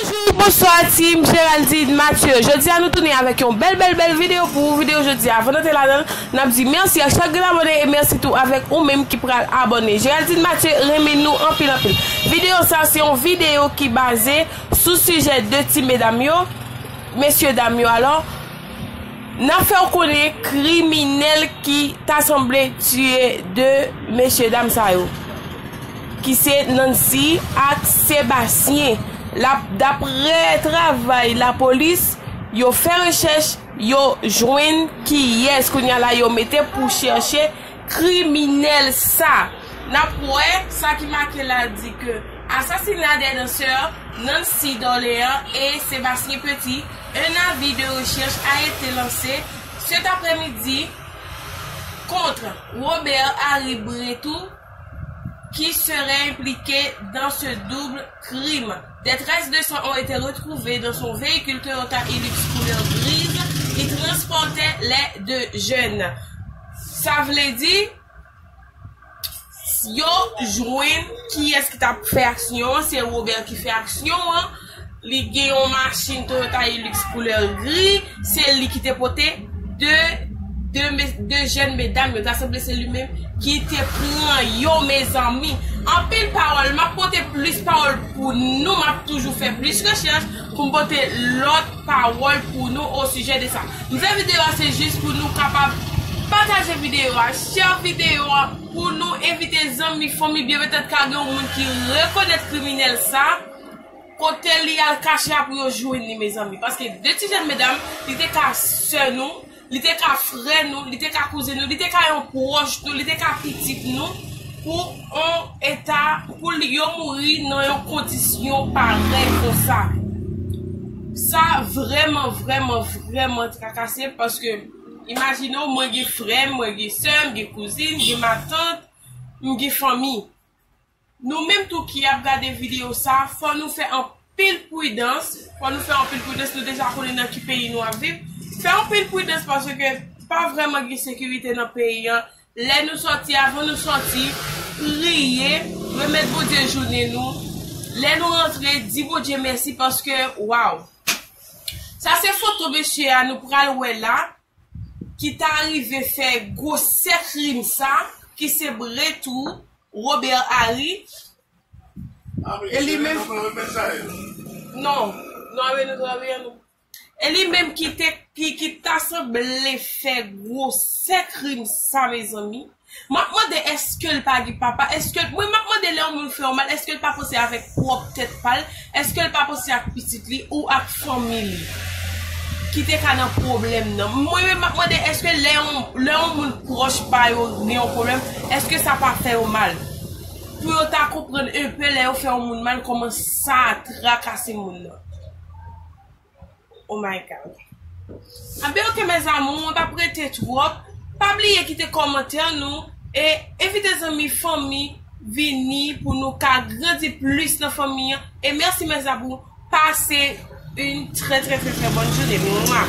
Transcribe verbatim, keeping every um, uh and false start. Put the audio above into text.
Bonjou, bonswa, team Géraldine Mathieu. Jodi a, nou tounen avèk yon bèl, bèl, bèl videyo pou ou. Videyo jodi a, avan n antre ladan l, n ap di mèsi a chak grenn abòne e mèsi tou avèk ou menm ki pral abòne. Géraldine Mathieu renmen nou anpil, anpil. Videyo sa, se yon videyo ki baze sou sijè de ti medam yo, mesye dam yo, alò, n ap fè w konnen kriminèl ki ta sanble tiye de mesye dam sa yo, ki se Nancy ak Sébastien. L ap, daprè travay lapolis, yo fè rechèch, yo jwenn kiyès. Kounye a la, yo mete pou chèche kriminèl sa. N ap wè sa ki make la di ke assassinat des danseurs Nancy Dorléans et Sébastien Petit, un avis de recherche a été lancé cet après-midi contre Robert Harry Bretou, qui serait impliqué dans ce double crime. Des traces de sang ont été retrouvées dans son véhicule Toyota Hilux couleur grise qui transportait les deux jeunes. Sa vle di, yo jwenn kiyès ki t ap fè aksyon an, se Robert ki fè aksyon an. Li gen yon machin Toyota Hilux koulè gri, se li ki te pote de, de, me- de jèn medam yo. Ta sanble se li menm ki te pran yo, mezanmi. Anpil pawòl, m ap pote plis pawòl pou nou, m ap toujou fè plis rechèch pou m pote lòt pawòl pou nou o sijè de sa. M fè videyo a, se jis pou nou kapab pataje videyo a, share videyo a, pou nou envite zanmi, fanmi, byen petèt ka gen yon moun ki rekonèt kriminèl sa, kote li al kache a pou yo jwenn li, mezanmi. Paske de ti jèn medam, li te ka sè nou, li te ka frè nou, li te ka kouzen nou, li te ka yon pwòch nou, li te ka pitit nou, pou yon eta, pou li, yo mouri nan yon kondisyon parèy konsa. Sa vrèman, vrèman, vrèman trakase, paske imajine w, mwen gen frè m, mwen gen sè m, gen kouzin, gen matant, m gen fanmi. Nou menm tou ki ap gade videyo sa, fò nou fè anpil pridans, fò nou fè anpil pridans, nou deja konnen nan ki peyi nou ap viv. Fè anpil pridans paske pa vrèman gen sekirite nan peyi an. Lè nou sòti, avan nou sòti, priye, remèt Bondye jounen nou. Lè nou rantre, di Bondye mèsi paske, waw. Sa se foto mesye a nou pral wè la, ki ta rive fè gwosè krim sa, ki se Bretou Robert Harry. E li menm. Non, non, Renaud Travian, non. E li menm ki te, ki, ki ta sanble fè gwosè krim sa, mezanmi. M ap mande, èske l pa gen papa? Èske, mwen, m ap mande, lè yon moun fè yon mal, èske l pa panse avèk pwòp tèt pa l? Èske l pa panse ak pitit li ou ak fanmi li ki te ka nan pwoblèm nan? Mwen menm, m ap mande, èske lè yon, lè yon moun pwòch pa yo gen yon pwoblèm, èske sa pa fè yo mal? Pou yo ta konprann enpe lè yo fè yon moun mal, kòman sa trakase moun nan. Oh my God. Anben, ok, mes amours, mwen p ap rete twòp. Pa bliye kite kòmantè nou e envite zanmi, fanmi vini pou nou ka grandi plis nan fanmi an. E mèsi, mes amours. Pase une très, très, très, très bonne journée. Mwa.